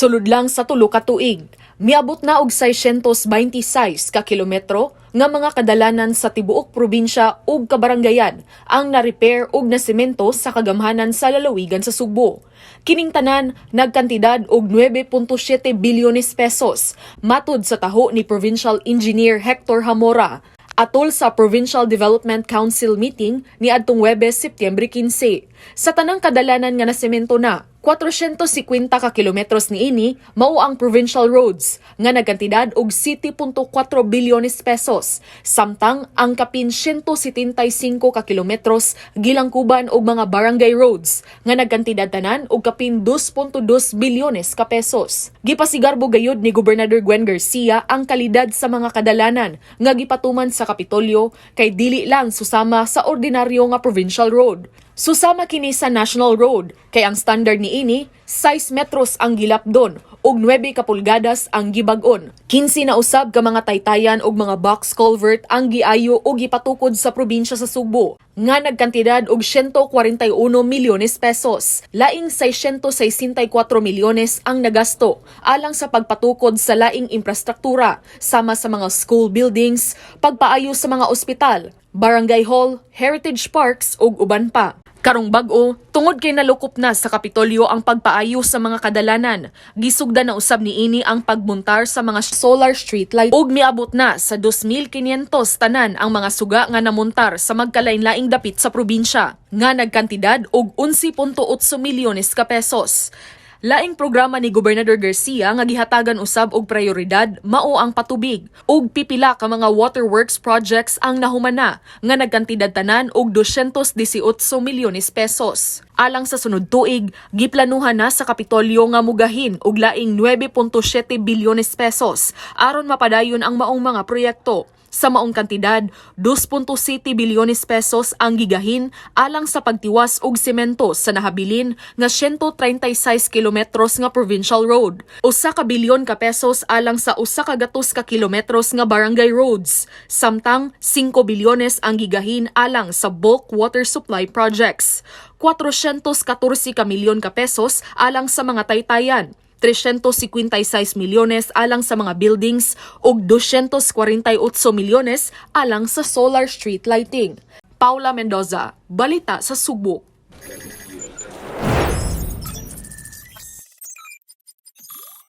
Sulod lang sa 3 ka tuig, miabot na og 626 ka kilometro nga mga kadalanan sa tibuok probinsya ug kabaranggayan ang na-repair ug nasemento sa kagamhanan sa lalawigan sa Sugbo. Kining tanan nagkantidad og 9.7 bilyones pesos, matud sa taho ni Provincial Engineer Hector Hamora atol sa Provincial Development Council meeting ni adtong Webes, Setyembre 15. Sa tanang kadalanan nga nasemento na, 450 ka kilometros niini mao ang provincial roads nga nagkantidad og 7.4 bilyones pesos, samtang ang kapin 175 ka kilometros gilangkuban og mga barangay roads nga nagkantidad tanan og kapin 2.2 bilyones ka pesos. Gipasigarbo gayud ni Gobernador Gwen Garcia ang kalidad sa mga kadalanan nga gipatuman sa Kapitolyo kay dili lang susama sa ordinaryo nga provincial road. Susama kini sa national road kay ang standard niini, 6 metros ang gilapdon ug 9 ka pulgadas ang gibag-on. 15 na usab ka mga taytayan ug mga box culvert ang giayo ug gipatukod sa probinsya sa Sugbo nga nagkantidad og 141 milyones pesos. Laing 664 milyones ang nagasto alang sa pagpatukod sa laing infrastruktura sama sa mga school buildings, pagpaayo sa mga ospital, barangay hall, heritage parks ug uban pa. Karong bag-o, tungod kay nalukop na sa Kapitolyo ang pagpaayo sa mga kadalanan, gisugdan na usab niini ang pagmontar sa mga solar street light ug miabot na sa 2,500 tanan ang mga suga nga namontar sa magkalain-laing dapit sa probinsya, nga nagkantidad og 11.8 milyones ka pesos. Laing programa ni Gobernador Garcia nga gihatagan usab og prioridad mao ang patubig, ug pipila ka mga waterworks projects ang nahumana nga nagkantidad tanan og 218 milyones pesos. Alang sa sunod tuig, giplanuhan na sa Kapitolyo nga mugahin og laing 9.7 bilyones pesos aron mapadayon ang maong mga proyekto. Sa maong kantidad, 2.7 bilyones pesos ang gigahin alang sa pagtiwas og semento sa nahabilin nga 136 kilometros nga provincial road. 1 ka bilyon ka pesos alang sa 100 ka kilometros nga barangay roads. Samtang 5 bilyones ang gigahin alang sa bulk water supply projects. 414 ka milyon ka pesos alang sa mga taytayan. 356 milyones alang sa mga buildings ug 248 milyones alang sa solar street lighting. Paula Mendoza, Balita sa Sugbo.